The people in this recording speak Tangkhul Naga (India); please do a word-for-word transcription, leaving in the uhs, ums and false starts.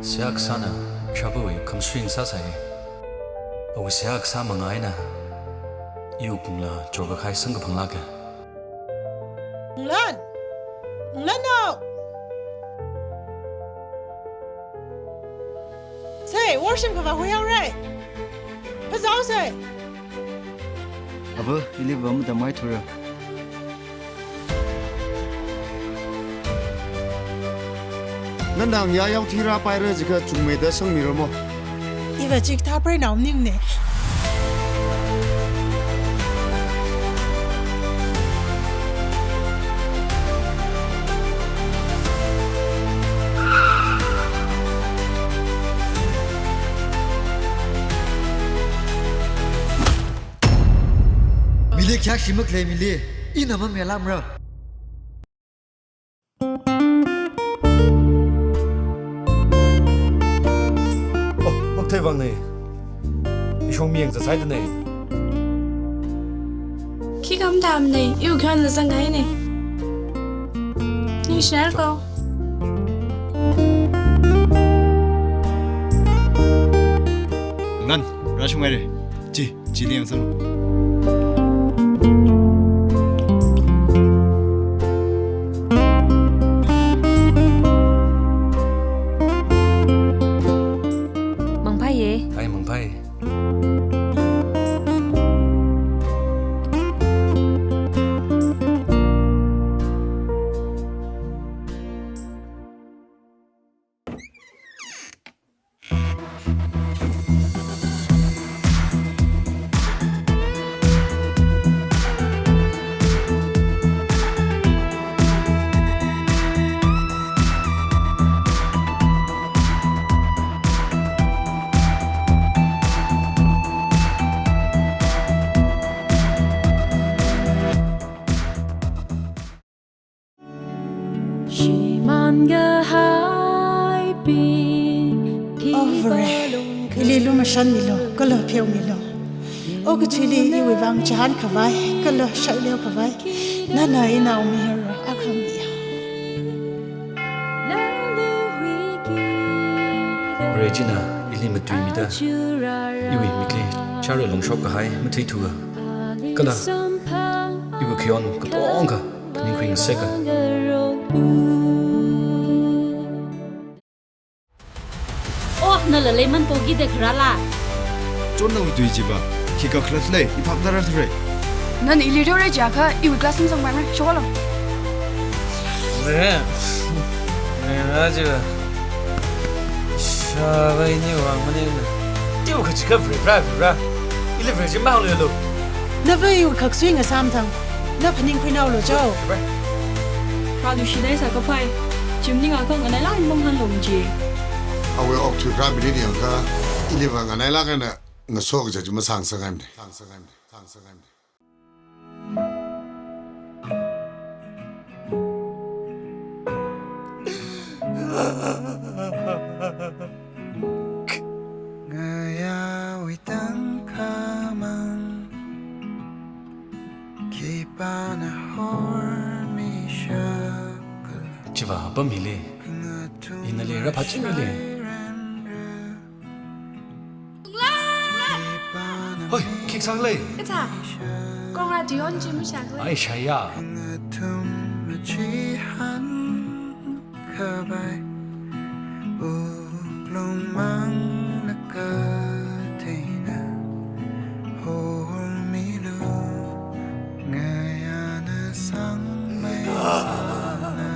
Seihā kasāna ishāvawui khamsui ngasāsai. Awui seihā kasā manga eina iwui wuklungla chokakhai sangkaphanglāka. Wunglan! Wunglan nao! Sei, washroom khavā huihaora. Phazāhaosei. Ava, ili va matamhaithura. Nana ngyā yaothira paira jiakha chungmeida sangmiramo. Iva chikathā preinaomaningna. Mili khayākshi makhalei mili, ina mamelamra. Oh, makthei vangna. Ishong miyang zatsai dana. Khikha matamna, iwui khanla zangngaina. Ningshihaira ko. Nan, rāshunghaira. Chi, chili yangsang. Mangphāya. Ai, mangphāya. Shimān kahaibing. Oh, Vare, ili lumashanmilu, kala pheomilu. Okathuili iwui vang chihān khavai, kala shaileo khavai, nana ina ungmihaira, akhamiya. Vare china ili matuimida, iwui mikli chara longshok kahai matheithuwa. Kala iwui khayon katongkha phaningkhui ngasaka. Oh, nala leiman pokida kharāla. Chonnawui tui chiva, khikha khalat lei, iphap nara thura. Nana ili rore jiakha, iwui class sung sangmara, shoklo. Ne, ne, na chiva. Shavai ni wang mani na. Tiu kachikha free, free, free. Ili free chi mahaolelo. Nava iwui khaksui ngasāmathang, na phaningkhuinaolu jo. Kha lushida sākaphai, chimning akha nganailāk eina manghanlu maji. Awui okthui kharā mili yangkha, iliva nganailāk eina ngaso kaja chi masāngasakngaimana. Ngayāwui tangkhamang, khipāna hormishapkhala. Chiva apam hili, ina lei rāphāchingmile. Hoi, khikha sālei. Ita. Kongra dion jim shaklei. Ai, shaya. Khavai, wuklung mangna katheina, hormilu, ngayāna sangmei sālala.